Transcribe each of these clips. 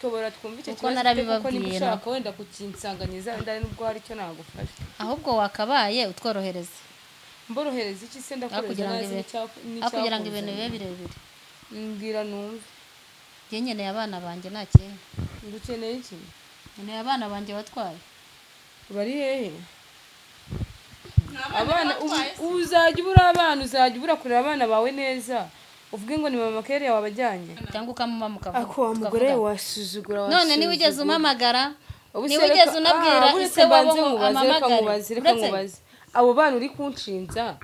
Tobora twumve icyo Kuko kibazo ufite, kuko niba narabibabwiye. ushaka wenda kukinsanganiza, wenda hari nubwo hari icyo nagufasha. Ahubwo wakabaye utworohereza. Mborohereza iki se? Aho Ndakoreza kugira ngo nazi aho kugira ngo ibintu n'icyakuzanye. bibe birebire. Mbwira numve. Njye nkeneye abana banjye, nta kindi. Ngo ukeneye iki? Nkeneye abana banjye watwaye. Bari hehe abana? Ubu uzajya ubura abana, uzajya ubura kurera abana bawe neza, uvuge ngo ni mama Keria wabajyanye? Cyangwa ukamuma mukavuga. Ako wa mugore Tukavugana. wasuzugura. None niba ugeze umpamagara, Ubu se niba ugeze unabwira uretse ise wabo mbanze ngo nkubaze, reka amamagare. nkubaze, reka Uretse nkubaze, abo bana uri kunshinza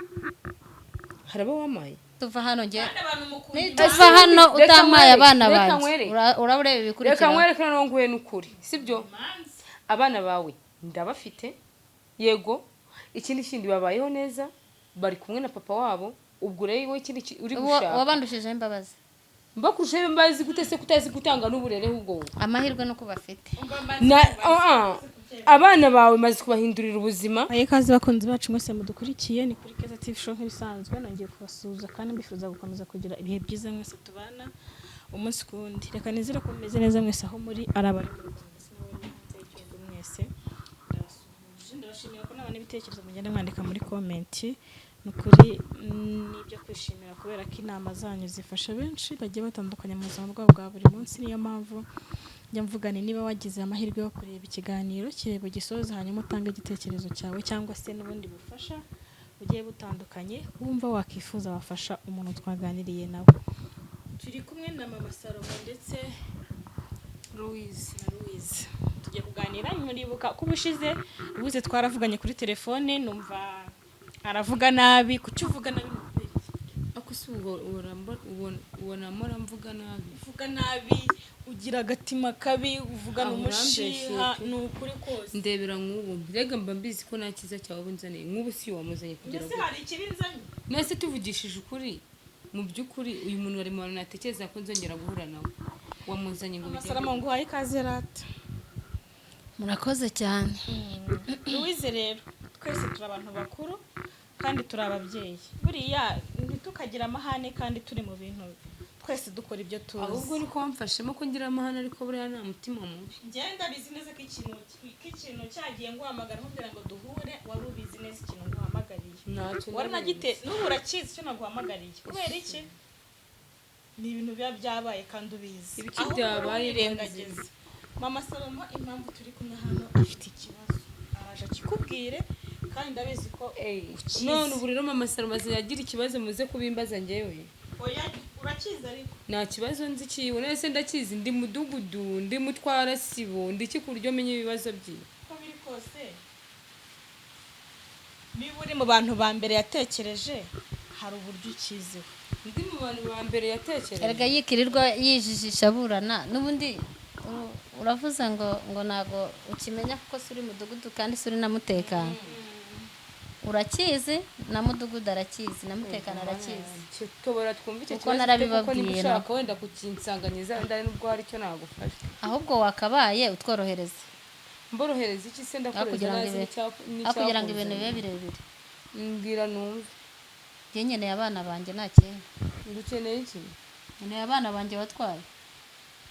hari abo wamaye? Tuva hano njye Abantu mukunda. nituva hano Reka utampaye nkwereke, abana reka banjye, nkwereke. uraba ureba Reka ibikurikira. nkwereke noneho nguhe n'ukuri, sibyo? Imanza. Abana bawe ndabafite, yego. Ikindi kindi, babayeho neza, bari kumwe na papa wabo. Ubwo rero wowe ikindi uri gushaka Wabandushijeho imbabazi. Mbakurushaho imbabazi gute se, kutazi gutanga n'uburere ahubwo wowe? Amahirwe nuko bafite. Na abana bawe maze kubahindurira ubuzima. Aye, ikaze bakunzi bacu mwese mudukurikiye, ni kuri Keza TV Show nk'ibisanzwe. Nongeye kubasuhuza kandi mbifuza gukomeza kugira ibihe byiza mwese tubana umunsi ku wundi. Reka nizere ko mumeze neza mwese aho muri, ari abari mu Rwanda ndetse n'abari hanze y'igihugu, mwese ndabasuhuje. Ndabashimira ko nabona ibitekerezo mugenda mwandika muri comment. Ni ukuri ni ibyo kwishimira kubera ko inama zanyu zifasha benshi bagiye batandukanye mu buzima bwabo bwa buri munsi. Niyo mpamvu njya mvuga nti niba wagize amahirwe yo kureba ikiganiro, kireba ugisoze, hanyuma utange igitekerezo cyawe cyangwa se n'ubundi bufasha bugiye butandukanye wumva wakifuza wafasha umuntu twaganiriye nawe. Turi kumwe na mama Salomo ndetse Louise. na Louise, tugiye kuganira. Muribuka ko ubushize Louise twaravuganye kuri telefone, numva aravuga nabi. Kuki uvuga nabi? Ni ukubera iki? Ako si ubwo ubona mvuga nabi? Uvuga nabi, ugira agatima kabi, uvugana Aho umushiha. urambeshye. Ni ukuri kose. Ndebera nk'ubu, mbega mba mbizi ko nta cyiza cyawe unzaniye. Nk'ubu si wamuzanye kugira Mbese ngo hari ikibi nzanye? Nese tuvugishije ukuri, mu by'ukuri uyu muntu wari mu bantu natekereza ko nzongera guhura nawe, wamuzanye ngo bigende? Amasarama, nguhaye ikaze rata. Murakoze cyane. Louise, rero twese turi abantu bakuru kandi turi ababyeyi. Buriya ntitukagira amahane kandi turi mu bintu twese dukora ibyo tuzi. Ahubwo ni ko wamfashemo ko ngira amahane, ariko buriya nta mutima mubi. Ngenda bizi neza ko ikintu cyagiye nguhamagara nkubwira ngo duhure, wari ubizi neza ikintu nguhamagariye. Ntacyo. Wari nari. unagite n'ubu urakizi icyo naguhamagariye. Kubera iki? Ni ibintu biba byabaye kandi ubizi. Ibiki Ahubwo byabaye? urirengagiza. Mama Salomo, impamvu turi kumwe hano, afite ikibazo, araje akikubwire kandi ndabizi ko Ey, ukizi. None ubu rero mama Salomo azagira ikibazo muze kubimbaza njyewe? Oya, urakizi ariko. Nta kibazo nzi kiwe. None se ndakizi? Ndi mudugudu, ndi mutwara sibo, ndi iki ku buryo menya ibibazo byiwe? Uko biri kose, niba uri mu bantu ba mbere yatekereje, hari uburyo ukiziho. Ndi mu bantu ba mbere yatekereje? Erega yikirirwa yijijisha aburana n'ubundi uravuze ngo ntago ukimenya kuko si uri mudugudu kandi si uri na mutekano. Urakizi, na mudugudu arakizi, na mutekano arakizi. Tobora twumve icyo Kuko kibazo ufite, kuko niba narabibabwiye. ushaka wenda kukinsanganiza, wenda hari nubwo hari icyo nagufasha. Ahubwo wakabaye utworohereza. Mborohereza iki se? Aho Ndakoreza kugira ngo nazi aho kugira ngo ibintu n'icyakuzanye. bibe birebire. Mbwira numve. Njye nkeneye abana banjye, nta kindi. Ngo ukeneye iki? Nkeneye abana banjye watwaye.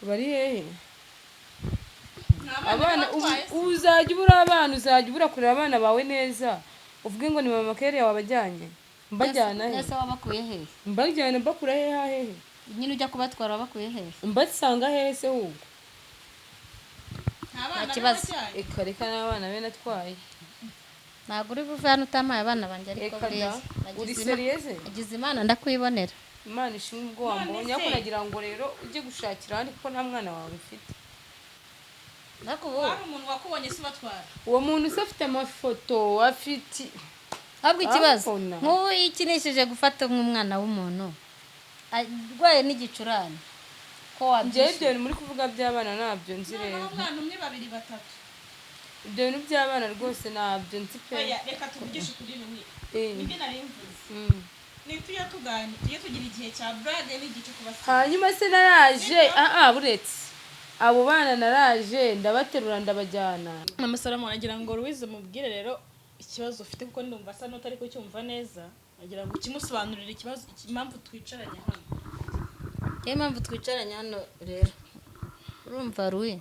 Bari hehe abana? Ubu uzajya ubura abana, uzajya ubura kurera abana bawe neza, uvuge ngo ni mama Keria wabajyanye? Mbajyana he? Nese wabakuye hehe? Mbajyana mbakura hehe hehe? Nyine ujya kubatwara wabakuye hehe? Mbasanga hehe se ahubwo? Nta kibazo. Reka reka, n'abana be natwaye? Ntabwo uri buve hano utampaye abana banjye, ariko Reka da. buriya Uri nagize sérieuse? Nagize Imana ndakwibonera. Imana ishimwe ubwo wambonye, ariko nagira ngo rero ujye gushakira ahandi kuko nta mwana wawe ufite. Ariko ubu Hari umuntu wakubonye se ubatwara? Uwo muntu se afite amafoto, afite Ahubwo ikibazo, Arabona. nk'ubu iyo ikinishije gufata nk'umwana w'umuntu arwaye n'igicurane, ko Njyewe wabyishyura? ibyo bintu muri kuvuga by'abana ntabyo nzi rero. Noneho umwana umwe, babiri, batatu. Ibyo bintu by'abana rwose ntabyo nzi pe. Oya, reka tuvugishe ukuri rumwe. Nibyo nari mvuze. Ni tujya tuganira, tujye tugira igihe cya blague n'igihe cyo kubasiga. Hanyuma se naraje, buretse abo bana, naraje ndabaterura ndabajyana. Mama Salomo, nagira ngo Louise mubwire rero ikibazo ufite, kuko ndumva asa n'utari kucyumva neza. Agira ngo ukimusobanurire ikibazo, impamvu twicaranye hano. Niyo mpamvu twicaranye hano rero. Urumva Ruwi,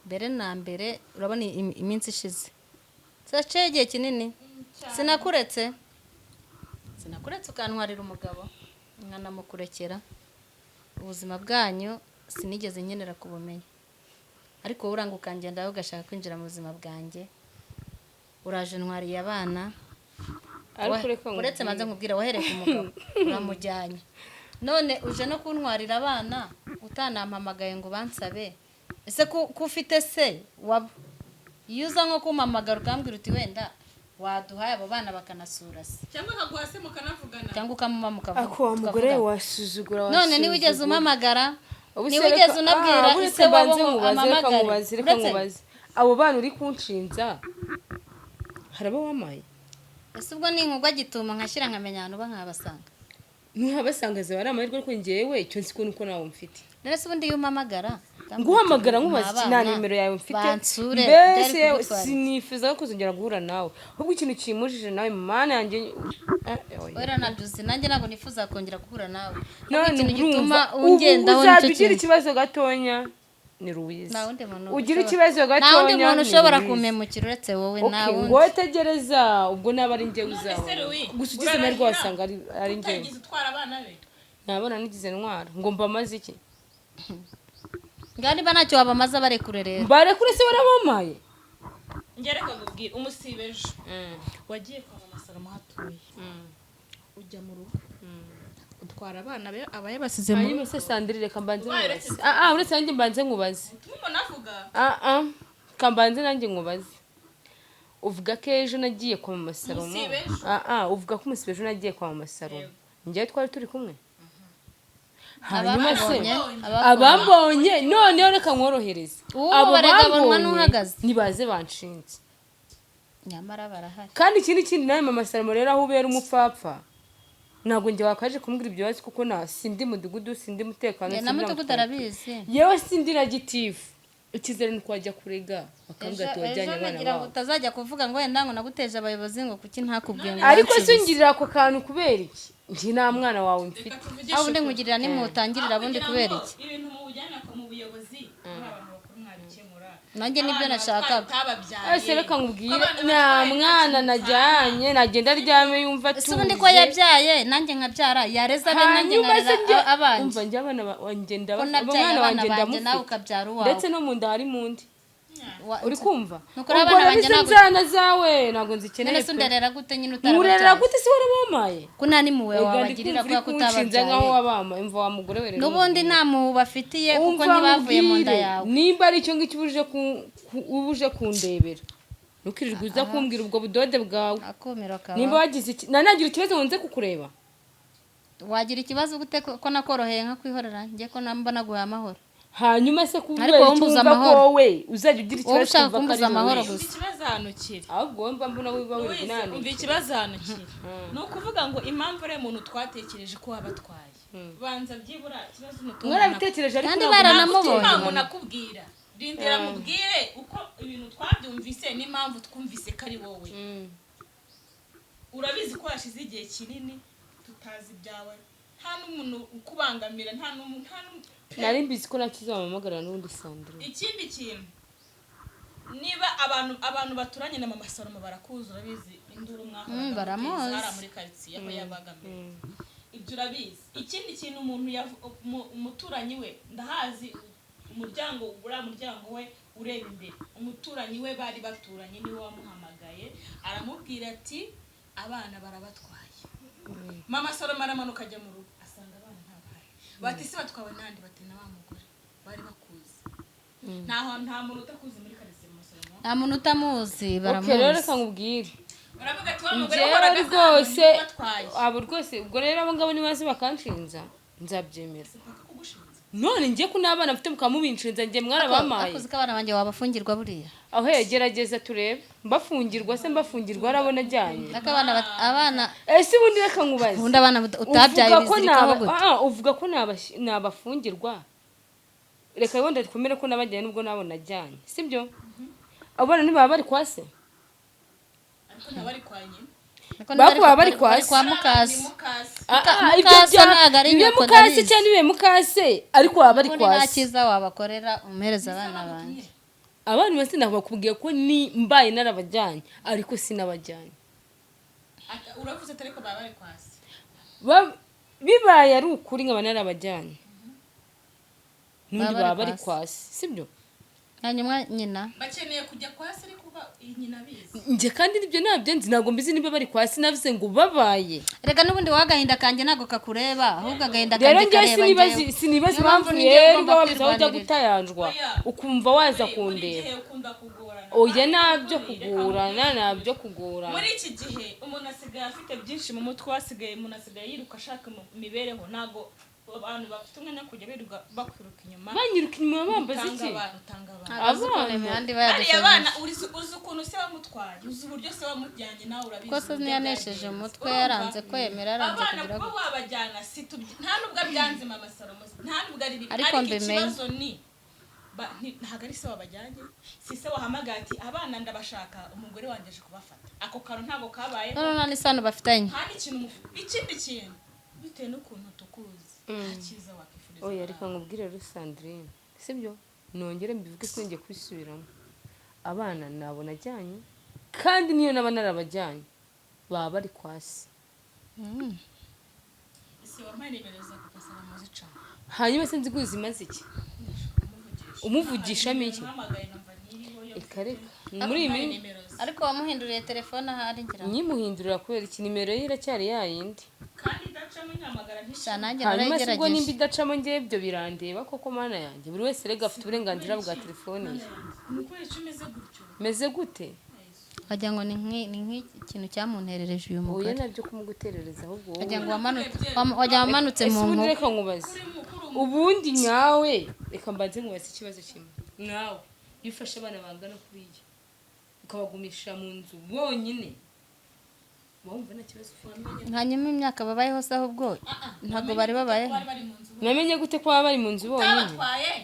mbere na mbere urabona iminsi ishize saciye igihe kinini, sinakuretse ukantwarira umugabo nkanamukurekera. Ubuzima bwanyu sinigeze nkenera kubumenya, ariko wowe uranga ukangendaho ugashaka kwinjira mu buzima bwanjye. Uraje ntwariye abana. Ariko reka Uretse nkubwire. Manze nkubwira, wahereye ku mugabo uramujyanye, none uje no kuntwarira abana utanampamagaye ngo bansabe. Ese ko ufite se waba iyo uza nko kumpamagara ukambwira uti wenda waduhaye abo bana bakanasura se, cyangwa akaguha se mukanavugana, cyangwa ukamuma mukavuga Ako wa mugore tukavugana. wasuzugura. None niba ugeze umpamagara, Ubu se niba ugeze unabwira uretse ise wabo mbanze ngo nkubaze, reka amamagare. nkubaze, reka nkubaze, abo bana uri kunshinza hari abo wamaye? Ese ubwo ni inkugwa gituma nkashyira nkamenya ahantu uba nkabasanga? Ntuhabasanga, zaba ari amahirwe, ariko njyewe icyo nzi ko nuko nawe mfite. Rero se ubundi iyo umpamagara Nguhamagara nkubaza iki? Nta abana nimero yawe mfite. bansure, Mbese byari kugutwara iki? Sinifuza no kuzongera guhura nawe, ahubwo ikintu kimujije nawe, mana yanjye, oya. Wera nabyo uzi, nanjye ntabwo nifuza kongera guhura nawe. None Ahubwo ikintu gituma urumva ubu ungendaho uzajya nicyo ugira kintu. ikibazo gatonya ni Louise. Nta wundi muntu Ugira ushobora- ikibazo nta wundi gatonya muntu ni ushobora Louise. kumpemukira uretse wowe, nta Okay, wundi. ngo tegereza, ubwo naba ari njye uzabona. Louis, Gusa ugize amahirwe urarahira wasanga ari njye. Utagize utwara abana be? Nabona nigize ntwara ngo mbamaze iki? Ngaho niba ntacyo wabamaza barekure rero. Barekure se barabamaye? Njye reka nkubwire, umusibe ejo wagiye kwa mama Salomo aho atuye, ujya mu rugo utwara abana be aba yabasize mu Hanyuma se Sandrine, reka mbanze Ubaye nkubaze. uretse- Uretse nanjye mbanze nkubaze. Utuma umuntu avuga. Ka mbanze nanjye nkubaze. Uvuga ko ejo nagiye kwa mama Salomo. Umusibe ejo. Uvuga ko umusibe ejo nagiye kwa mama Salomo, njyewe twari turi kumwe. Hanyuma se Abakubonye, abambonye, noneho reka nkorohereze. Ubu Abo barega bambonye n'uhagaze. nibaze banshinze. Nyamara barahari. Kandi ikindi kindi nawe mama Salomo rero, aho ubera umupfapfa, ntabwo njye wakaje kumbwira ibyo bibazo, kuko na sindi mudugudu, sindi mutekano, Na sindi mudugudu na arabizi. Yewe, sindi na gitifu. Icyizere ni uko wajya kurega bakambwira Ejo ati wajyanye ejo abana nagira ngo bawe. utazajya kuvuga ngo wenda ngo naguteje abayobozi ngo kuki ntakubwiye ngo Ariko se bansubize. ungirira ako kantu kubera iki? Njye nta mwana wawe mfite. Reka tuvugishe Aho ubundi ukuri. nkugirira nimutangirira Aho bundi kugira kubera ngo iki? ibintu mubujyana mu buyobozi muri abantu bakuru mwabikemura. Nanjye nibyo Abana nashakaga. utababyaye. Ese reka nkubwire, Abana nta batwaye mwana ntacyo najyanye, nagenda aryame yumva Ese ubundi ko atuje. yabyaye nanjye nkabyara, yareza abe nanjye Hanyuma se nkarera njye abanjye. Umva, njye abana wanjye Ko nabyaye umwana abana wanjye banjye nawe ndamufite, ukabyara uwawe. ndetse no mu nda harimo undi. Uri kumva? Nuko rero Ubwo abana rero banjye izo ntabwo- nzana zawe ntabwo nzikeneye None se pe. underera gute nyine Nkurera utarababyaye? gute se warabamaye? Ko nta n'impuhwe Ega ndi wabagirira kumva kubera uri ko kunshinja nkaho utababyaye. wabamaye. Umva wa mugore we rero, N'ubundi nta mpuhwe ubafitiye kuko umva ntibavuye mu nda nkubwire, yawe. nimba ari icyo ngicyo uba uje kundebera, ntukirirwe uza kumbwira ubwo budode bwawe. Akumiro kaba. Nimba wagize iki, nanagira ikibazo ngo nze kukureba? Wagira ikibazo gute ko nakoroheye nkakwihorera, njye ko namba naguhaye amahoro? Hanyuma se kubera Ariko icyo wowe umbuza wumva ko amahoro. wowe uzajya ugira Wowe ikibazo ushaka kumva ko kumbuza ari amahoro wowe? gusa. Ikibazo ahantu kiri. Ahubwo wowe mba mbona wiba Louise, wirinani. umva ikibazo ahantu kiri, ni ukuvuga ngo impamvu ari umuntu twatekereje ko wabatwaye, banza byibura ikibazo ni utuntu Mwarabitekereje, ariko Kandi ntabwo baranamubonye. Ntabwo nakubwira, rindira mubwire uko ibintu twabyumvise n'impamvu twumvise ko ari wowe. Urabizi ko hashize igihe kinini tutazi ibyawe, nta n'umuntu ukubangamira, nta n'umuntu, nta n'umuntu. Nari mbizi ko nakizamamagara n'ubundi, Sandrine. Ikindi kintu, niba abantu baturanye na mama Salomo barakuzi, urabizi induru mwahoraga Baramuzi. muteza hariya muri karitsiye aho yabaga mbere, ibyo urabizi. Ikindi kintu, umuntu umuturanyi we, ndahazi umuryango, uriya muryango we ureba imbere, umuturanyi we bari baturanye niwe wamuhamagaye aramubwira ati abana barabatwaye. Mama Salomo aramanuka ajya mu rugo, asanga abana ntabahari. Bati se batwawe nandi? Bati na wa mugore bari bakuzi. Nta nta muntu utakuzi muri karitsiye, mama Salomo. Nta muntu utamuzi, Okay, rero reka baramuzi. nkubwire. Baravuga ati wa mugore Njyewe wahoraga rwose aza batwaye. Abo rwose, ubwo rero abo ngabo nibaze bakanshinza nzabyemera. Mpaka kugushinza? None njye ko n'abana mfite mukaba mubinshinza, njye mwarabamaye. Akuzi ko abana banjye wabafungirwa buriya. Aho gerageza turebe mbafungirwa se, mbafungirwa harabona ajyanye. Ariko abana abana Ese ubundi reka nkubaze. Ubundi abana utabyaye Uvuga ko bizirikaho gute? Uvuga ko nabafungirwa, reka wenda twemere ko nabajyanye nubwo nabo najyanye, sibyo? Abo bana ntibaba bari kwa se? Ariko ntabari kwa nyina. Ariko niba Bakuba bari kwa bari se. kwa mukase. Ni mukase. Ah, ibyo Mukase bya- ntabwo ari bibe nyoko, mukase ndabizi. cyangwa bibe mukase, ariko baba bari Ubundi kwa nta se. cyiza wabakorera umuhereza abana banjye. Abana bose nakubwiye ko ni mbaye narabajyanye, ariko sinabajyanye. Uravuze atari ko baba bari kwa se. Bibaye ari ukuri nkaba narabajyanye n'undi, Baba baba bari bari kwa se, sibyo? Hanyuma nyina Bakeneye kujya kwa se, ariko nyina abizi. Njye kandi ibyo ntabyo nzi, ntabwo mbizi niba bari kwa se. Navuze ngo babaye. Reka, n'ubundi wowe agahinda kanjye ntabwo kakureba, ahubwo agahinda Rero kanjye njyewe kareba sinibazi njyewe. sinibaza Niyo mpamvu impamvu ni njyewe rero ugomba uba wabuze aho ujya kwirwanirira. gutayanjwa, Oya. ukumva waza Buri kundeba. gihe ukunda kugorana. Oya, nabyo kugorana, nabyo kugorana. Muri iki gihe umuntu asigaye afite byinshi mu mutwe, asigaye umuntu asigaye yiruka ashaka imibereho. Ntabwo abantu bafite umwanya wo kujya birirwa bakwiruka inyuma. Banyiruka inyuma bambaza Utanga iki? abana, utanga abana. Ntabwo azi ukuntu Abana. imihanda iba Bariya yadushebeje. bana, uzi ukuntu se wamutwaye, uzi uburyo se wamujyanye, nawe urabizi Ko se uburyo ntiyanesheje byagenze. umutwe, Urumva? yaranze kwemera, yaranze Abana kugira kuba gute. wabajyana si nta nubwo abyanze mama Salomo, nta nubwo ari bibi. Ariko Ariko mbimenye. ikibazo ni ntabwo ari se wabajyanye, si se wahamagaye ati: "Abana ndabashaka, umugore wanjye aje kubafata." Ako kantu ntabwo kabayeho. None nta n'isano bafitanye. Nta n'ikintu ikindi kintu, bitewe n'ukuntu tukuzi, nta cyiza wakifuriza Oya, abana. reka nkubwire rero Sandrine, sibyo? Nongere mbivuge, sinongeye kubisubiramo. Abana nabo najyanye, kandi niyo naba narabajyanye baba bari kwa se. Ese wampaye nimero za papa Salomo zicamo? Hanyuma se nzi ko zimaze iki? Umuvugishamo iki? Mpamagaye numva ntiriho yo. Reka reka, muri iyi Wampaye minsi nimero ze. Ariko wamuhinduriye telefone ahari ngira ngo. Nyimuhindurira kubera iki? Nimero ye iracyari yayindi. Kandi idacamo, nyihamagara Sha, ntishime. nanjye Hanyuma se ubwo nimba narayigerageje. idacamo, ngewe ibyo birandeba koko? Mana yanjye, buri wese rega afite uburenganzira bwa telefone ye. Ni ukubera icyo umeze gutyo? Meze gute? Wagira ngo ni nk'ikintu cyamunterereje uyu Oya, mugore. nabyo kumuguterereza, ahubwo wowe. Wagira ngo wagira wamanutse Ese mu ubundi nkuba. reka nkubaze, ubundi nkawe, reka mbanze nkubaze ikibazo kimwe. Nkawe iyo ufashe abana bangana kuriya ukabagumisha mu nzu bonyine, uba wumva nta kibazo ufite? Hanyuma imyaka babayeho se, ahubwo ntabwo bari babayeho? Bari bari mu nzu? Namenye gute ko baba bari mu nzu bonyine? Utabatwaye.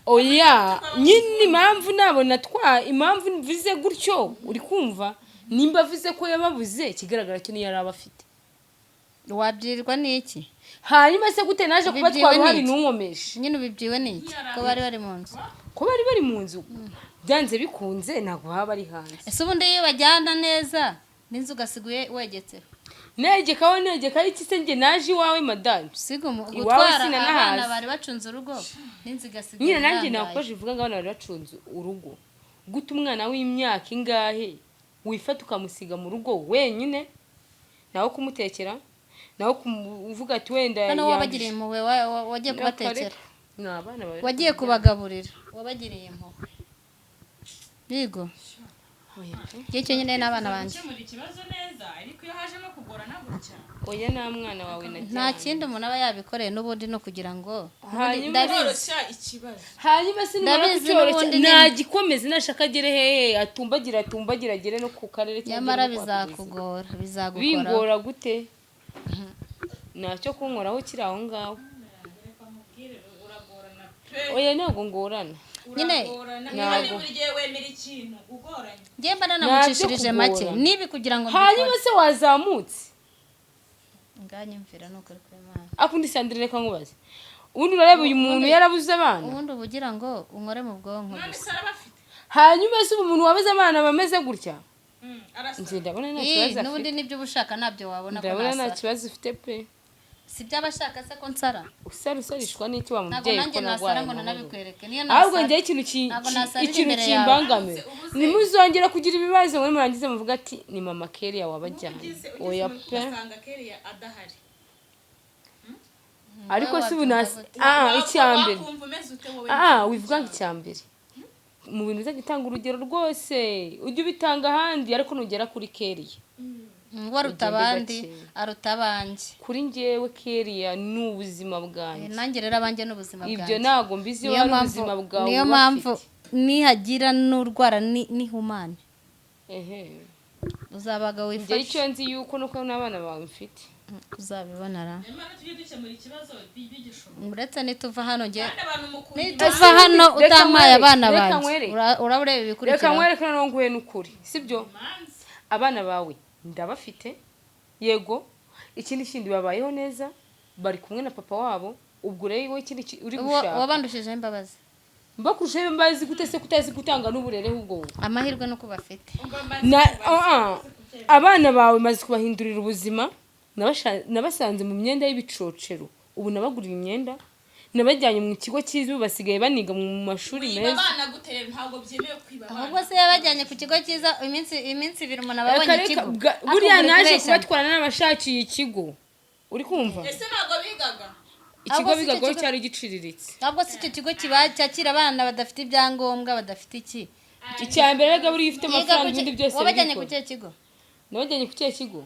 Oya nyine, impamvu nabona twa impamvu mvuze gutyo, uri kumva, nimba avuze ko yababuze, ikigaragara cyo niyo yari abafite. Wabyirirwa n'iki? Hanyuma se gute naje Ubibyiwe kubatwara uhari n'iki? ntunkomeshe? Nyine ubibyiwe n'iki ko bari bari mu nzu? Ko bari bari mu nzu, byanze bikunze ntabwo baba bari hanze. Ese ubundi iyo bajyana neza n'inzu ugasiga wegetseho? Negekaho, negekaho iki se? Njye naje iwawe, madamu. Usiga Iwawe gutwara sinanahazi. abana bari bacunze urugo n'inzu igasiga Nyine nanjye irangaye. nakoje ivuga ngo abana bari bacunze urugo gute? Umwana w'imyaka ingahe wifata ukamusiga mu rugo wenyine, nawe kumutekera, nawe kuvuga ati wenda Noneho yanduje. wabagiriye impuhwe, wagiye kubatekera, Ni abana bawe. wagiye kubagaburira, wabagiriye impuhwe, yego. Oya pe. Igihe cyo nyine n'abana banjye. Gukemura ikibazo neza, ariko iyo hajemo kugorana gutya. Oya, nta mwana wawe najyanye. Nta kindi umuntu aba yabikoreye n'ubundi no kugira ngo Hanyuma ndabizi. Koroshya ikibazo. Hanyuma se nimara Ndabizi kucyoroshya n'ubundi nagikomeze, nashaka agere hehe, atumbagira atumbagira, agere no ku karere cyangwa Nyamara agere no kwa perezida. bizakugora, bizagukora. Bingora gute? Ntacyo kunkoraho kiri aho ngaho. Reka nkubwire, uragorana pe. Oya, ntabwo ngorana. Nyine Uragorana. Ntabwo. Niba buri gihe wemera ikintu ugoranye. Njye mba nanamucishirije Ntabyo make kugorana. nibi kugira ngo Hanyuma mbikore. se wazamutse? Nganyumvira, ni ukuri kw'Imana. Akundi Sandrine, reka nkubaze, ubundi urareba uyu muntu yarabuze abana? Ubundi uba ugira ngo unkore mu bwonko None gusa. se arabafite? Hanyuma se ubu umuntu wabuze abana bameze gutya? Arasa. Njye ndabona nta Ii, kibazo n'ubundi afite. nibyo uba ushaka ntabyo wabona ko Ndabona nta nasara. kibazo ufite pe. Si byo abashaka se ko nsara? Usara usarishwa n'iki wa Ntabwo mubyeyi, nanjye ko nasara narwaye ngo amahoro? nanabikwereke niyo Ahubwo nasara. njyewe ikintu Ntabwo nasarira ikintu imbere yawe. kimbangamira, ntimuzongere kugira ibibazo ngo nimurangize muvuga ati ni mama Keria wabajyanye. Ugize Oya ugize pe. ugasanga Keria adahari. Ariko si ubu Wabyumva nasi gute? icya mbere Wakumva umeze ute wowe? Wivuga ngo icya mbere mu bintu uzajya utanga urugero rwose, ujye ubitanga ahandi, ariko nugera kuri Keria We aruta ugende abandi, gake. aruta abanjye. Kuri njyewe Keria ni ubuzima bwanjye. Nanjye rero abanjye n'ubuzima Ibyo bwanjye. ntabwo mbizi iyo Niyo ari mpamvu ubuzima bwawe niyo uba mpamvu ufite. nihagira n'urwara n'ihumane Ehe. uzabaga Njye wifashe. icyo nzi yuko nuko n'abana bawe mfite. Uzabibona ra. Nyamara tujye dukemura ikibazo bigishoboka. Uretse nituva hano njye Kandi abantu mukunda nituva hano Reka utampaye nkwereke, abana reka banjye, nkwereke. uraba ureba Reka ibikurikira. nkwereke noneho nguhe n'ukuri, sibyo? imanza. Abana bawe ndabafite. Yego, ikindi kindi, babayeho neza, bari kumwe na papa wabo. Ubwo rero wowe ikindi uri gushaka Wabandushijeho imbabazi. Mbakurushaho imbabazi gute se, kutazi gutanga n'uburere ahubwo wowe? Amahirwe nuko bafite. Na abana bawe maze kubahindurira ubuzima. Nabasanze mu myenda y'ibicocero, ubu nabaguriye imyenda, nabajyanye mu kigo cyiza, ubu basigaye baniga mu mashuri Wiba meza. abana gute rero? Ntabwo byemewe kwiba Ahubwo abana. se yabajyanye ku kigo cyiza, iminsi 2 umuntu aba abonye Reka, reka, ikigo. Buriya Ariko naje kubeshya. kubatwara n'abashakiye ikigo, uri kumva? Ese ntabwo bigaga? Ikigo Ahubwo si icyo bigagaho cyari giciriritse. Ahubwo si icyo kigo kiba cyakira abana badafite ibyangombwa, badafite iki? Icya mbere rega, buriya ufite Yiga amafaranga ku ibindi byose Wabajyanye ku birikora. kihe kigo? Nabajyanye ku kihe kigo?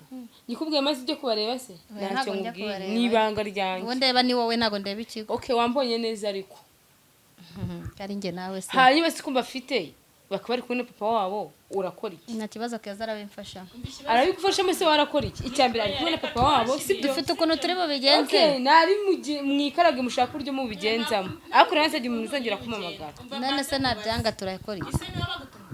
Ngikubwiye maze ujye kubareba se? Oya, Ntacyo ntabwo njya nkubwiye, kubareba. ni ibanga ryanjye. Uwo ndeba ni wowe, ntabwo ndeba ikigo. Okay, wambonye neza ariko. Ari njye nawe se? Hanyuma se kumva afite, bakaba bari kumwe na papa wabo, urakora iki? Nta kibazo, Keza arabimfasha. Arabigufashamo se? Warakora iki? Icya mbere, ari kumwe na papa wabo, sibyo? Dufite ukuntu turi bubigenze. Okay, nari mwikarage mushaka uburyo mubigenzamo, ariko rero nsabye umuntu uzongera kumpamagara. None se nabyanga turakora iki? Ese niwe bagutuma?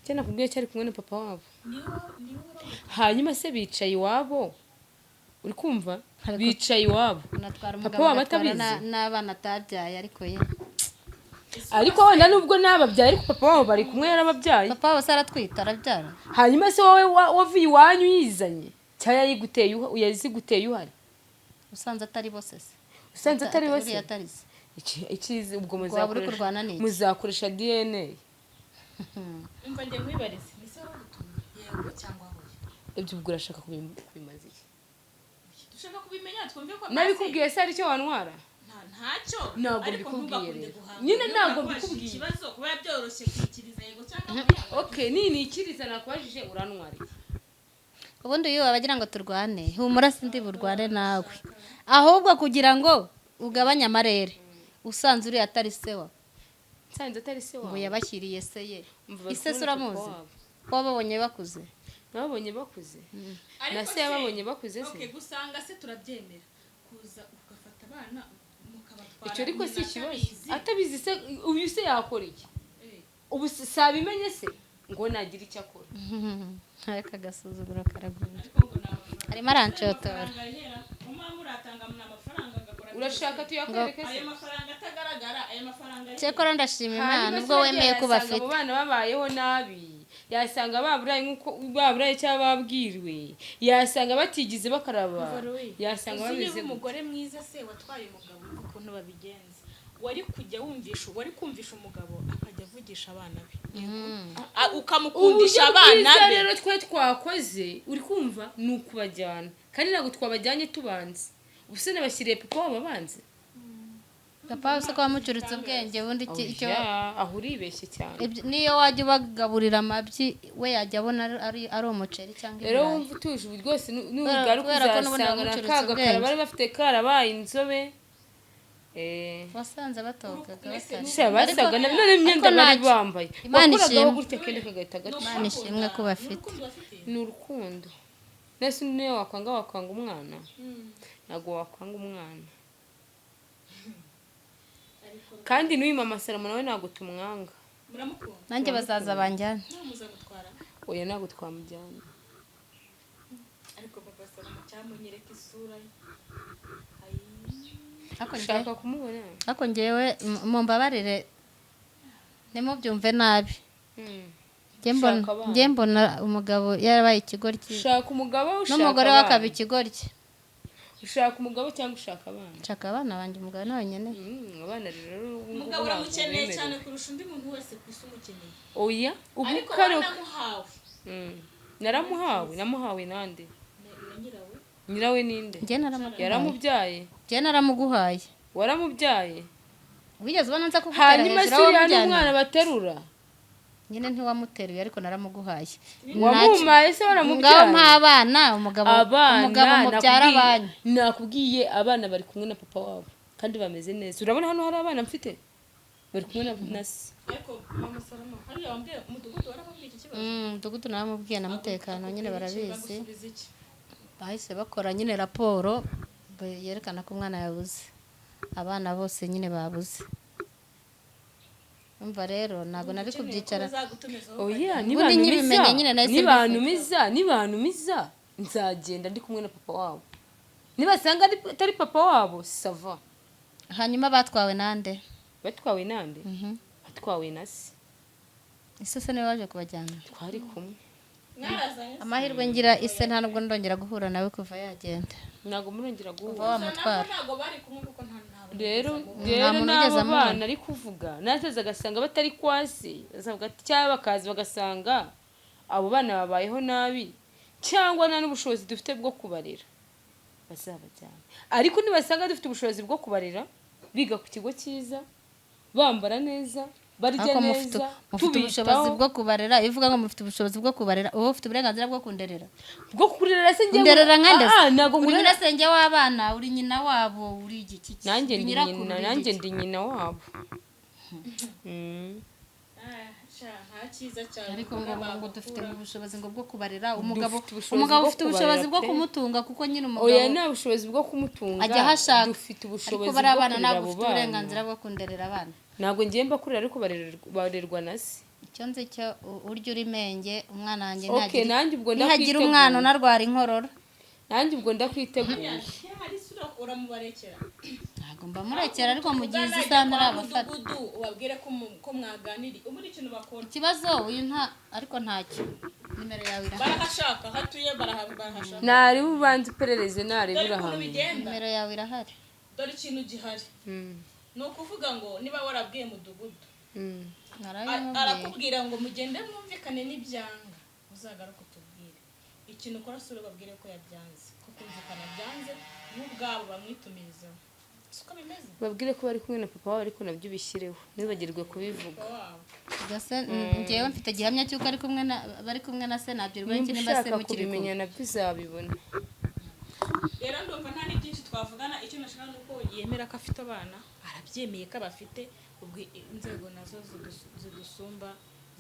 Icyo nakubwiye, cyari kumwe na papa wabo. Niwe, niwe bagutuma. Hanyuma se bicaye iwabo, uri kumva? Ariko- Bicaye iwabo. Unatwara Papa umugabo wabo agatwara atabizi? n'abana atabyaye, ariko ye. Ariko wenda nubwo nababyaye, ariko papa wabo bari kumwe, yarababyaye. Papa wabo se aratwita, arabyara? Hanyuma se wowe wavuye iwanyu yizanye cyangwa yayiguteye yaziguteye uhari? Usanze atari bose se? Usanze atari bose? Uriya atari se? Ikizi ubwo Ubwo waba uri muzakoresha kurwana n'iki? Muzakoresha DNA. Umva, njye nkwibarize, ni se wagutumye, yego cyangwa hoya? Ibyo ubwo urashaka kubimaza iki? Dushaka kubimenya, twumve ko Nabikubwiye se hari icyo wantwara? Ntacyo. Ntabwo Ariko mbikubwiye ntugakunde rero. guhangana. Nyine Niyo ntabwo nakubajije mbikubwiye. ikibazo kuba byoroshye kwikiriza yego cyangwa oya. Okay, ninikiriza nakubajije, urantwara iki? Ubundi uyu aba agira ngo turwane. Humura, sindi burwane nawe, ahubwo kugira ngo ugabanye amarere, usanze uriya atari se wa Nsanze atari se ngo wawe? yabashyiriye se ye. Umva, bari Ise kumwe se na papa uramuzi? wabo. Ko wababonye bakuze? Nababonye bakuze. Ariko Na se yababonye bakuze se? Okay, gusanga se turabyemera, kuza ugafata abana mukabatwara Icyo ariko si nyina ikibazo. atabizi. Atabizi se, uyu se yakora iki? Eh, Ubu sabimenye se ngo nagira icyo akora? Ariko agasuzuguro karagwira. Ariko ngo ni amafaranga. Arimo aranshotora. Amafaranga ahera umwami uratanga ni amafaranga ngakora. Urashaka tuyakwereke se? Ayo mafaranga atagaragara, ayo mafaranga ari Cyakora ndashima Imana Hanyuma ubwo se wemeye ko yasanga bafite. abo bana babayeho nabi, yasanga baburaye nk'uko baburaye cyangwa babwiriwe, yasanga batigize bakaraba, yasanga Uzi bameze niba gute. umugore mwiza se watwaye umugabo, wumva ukuntu babigenza, wari kujya wumvisha, wari kumvisha umugabo akajya avugisha abana be, ukamukundisha Uburyo abana bwiza be. rero twe twakoze, uri kumva, ni ukubajyana, kandi ntabwo twabajyanye tubanze. Ubu se nabashyiriye papa wabo abanze? Papa se ko wamucuritse ubwenge, ubundi icyo Oya, aho uribeshye cyane. Niyo wajya ubagaburira amabyi, we yajya abona ari umuceri cyangwa Rero ibirayi. wumva utuje ubu rwose, nugaruka Kubera ko n'ubundi uzasanga na wamucuritse ka gakara ubwenge. bari bafite karabaye inzobe. Wasanze batogaga batari Sha, basaga na none imyenda Ariko bari ntacyo. bambaye Imana wakuragaho ishimwe. gutya akenda kagahita gaca. Imana ishimwe ko bafite. Ni urukundo. Nese niyo wakwanga umwana? Ntabwo wakwanga umwana. Kandi n'uyu mama Salomo nawe ntabwo tumwanga. Muramukunda? Nanjye bazaza banjyane. Muzamutwara? Oya, ntabwo twamujyana. Ariko papa Salomo cyamunyereka isura ye. Ariko njye Ushaka kumubona? Ariko njyewe mumbabarire, ntimubyumve nabi. Njye mbona Ushaka abana. Njye mbona umugabo yarabaye ikigoryi Ushaka umugabo, ushaka n'umugore we akaba abana. ikigoryi. Ushaka umugabo cyangwa ushaka abana? Nshaka abana banjye, umugabo nawe nkeneye. Abana rero ubu ngubu Umugabo ntabwo uramukeneye bemerewe. cyane kurusha undi muntu wese ku isi umukeneye. Oya, ubu Ariko kare wanamuhawe. Naramuhawe, namuhawe nande? Na nyirawe. Nyirawe ninde? Njye naramuguhaye. Yaramubyaye? Njye naramuguhaye. Waramubyaye? Wigeze ubona nza kugutera Hanyuma hejuru se aho uriya wamujyanye? n'umwana baterura? Nyine ntiwamuteruye, ariko naramuguhaye. Wamumaye se? Ngaho Waramubyaye? mpa abana, umugabo. Abana Umugabo mubyara abanyu. Nakubwiye, abana bari kumwe na papa wabo kandi bameze neza. Urabona hano hari abana mfite bari kumwe na se. Ariko mama Salomo, hariya wambwiye umudugudu waramubwiye iki kibazo? Umudugudu naramubwiye na mutekano nyine barabizi. Bagusubiza iki? Bahise bakora nyine raporo yerekana ko umwana yabuze, abana bose nyine babuze. Umva rero, ntabwo nari kubyicara. Bazagutumizaho. Oya. Ubundi nkibimenye Nibantumiza nyine nahise nibantumiza nibantumiza. Nzagenda ndi kumwe na papa wabo. Nibasanga atari papa wabo, ça va. Hanyuma batwawe nande? Batwawe nande? Batwawe na se. Ise se niwe waje kubajyana? Twari kumwe. Mwarazanye? Amahirwe ngira, ise nta nubwo ndongera guhura nawe kuva yagenda. Ntabwo murongera Kuva guhura? wamutwara. Ntabwo bari kumwe kuko nta Rero Nta rero muntu wigeze n'abo amubona. bana ari kuvuga, nazaza agasanga batari kwa se, bazavuga ati, cyangwa bakaza bagasanga abo bana babayeho nabi, cyangwa nta n'ubushobozi dufite bwo kubarera, bazabajyana. Ariko nibasanga dufite ubushobozi bwo kubarera, biga ku kigo cyiza, bambara neza, barya Ariko mufite neza, mufite ubushobozi tubitaho. bwo kubarera. Iyo uvuga ngo mufite ubushobozi bwo kubarera, uba ufite uburenganzira bwo kunderera. Bwo kurera se njye? Underera nkande? Ah, ntabwo Uri nkurera. nyirasenge w'abana, uri nyina wabo, uri igiki? Nanjye Uri ndi nyirakuru, nyina. uri Nanjye igiki? ndi nyina wabo. Nta cyiza cyane. Ariko ngo dufite ubushobozi ngo bwo kubarera umugabo. Dufite ubushobozi Umugabo bwo ufite ubushobozi kubarera bwo pe. kumutunga, kuko nyine Oya, umugabo nta bushobozi bwo kumutunga. ajya aho ashaka. Dufite ubushobozi Ariko bariya bwo bana kurera ntabwo abo ufite bana. uburenganzira bwo kunderera abana. Ntabwo ngiye mbakurera, ariko barerwa na se. Icyo nzi cyo, urya uri menge umwana wanjye Okay, nanjye ubwo nihagira ndakwiteguye. umwana unarwara inkorora. Nanjye ubwo ndakwiteguye. Hari isura uramubarekera? Ntabwo mbamurekera, ariko mu gihe izi saha ntarabafata. Mudugudu ubabwire ko mwaganiriye, ubundi ikintu bakora. Ikibazo uyu nta, ariko ntacyo, nimero yawe irahari. Barahashaka, aho atuye barahashaka. Nareba, ubanza iperereze, nareba Dore ukuntu urahamenya. bigenda. Nimero yawe irahari. Dore ikintu gihari, ni ukuvuga ngo niba warabwiye mudugudu, Narabimubwiye. arakubwira ngo mugende mwumvikane, n'ibyanga uzagaruke utubwire. Ikintu ukora, sura ubabwire ko yabyanze, ko kumvikana byanze, bo ubwabo bamwitumirizeho. Siko bimeze? Babwire ko bari kumwe na papa wabo, ariko nabyo ubishyireho, ntibagirwe kubivuga. Papa wabo. Ubwo se njyewe mfite gihamya cy'uko ari kumwe na bari kumwe na se, nabyirwa Nimba n'iki nimba se ushaka mukiri kumwe? kubimenya, nabyo uzabibona. Rero ndumva nta n'ibyinshi twavugana. Icyo nashaka ni uko yemera ko afite abana, arabyemeye ko abafite. Ubwo inzego nazo zidusumba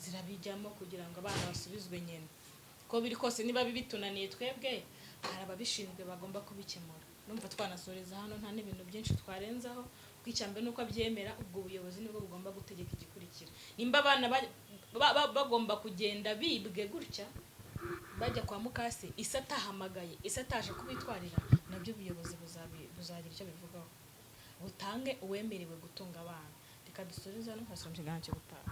zirabijyamo kugira ngo abana basubizwe nyina. Uko biri kose, niba bitunaniye twebwe, hari ababishinzwe bagomba kubikemura. Numva twanasoreza hano, nta n'ibintu byinshi twarenzaho, kuko icya mbere ni uko abyemera. Ubwo ubuyobozi nibwo bugomba gutegeka igikurikira. Nimba abana bagomba kugenda bibwe gutya, bajya kwa mukase, ise atahamagaye, ise ataje kubitwarira, nabyo ubuyobozi buzagira icyo bivugaho, butange uwemerewe gutunga abana. Reka dusoreze hano, nkasoma ikiganiro cyo gutaha.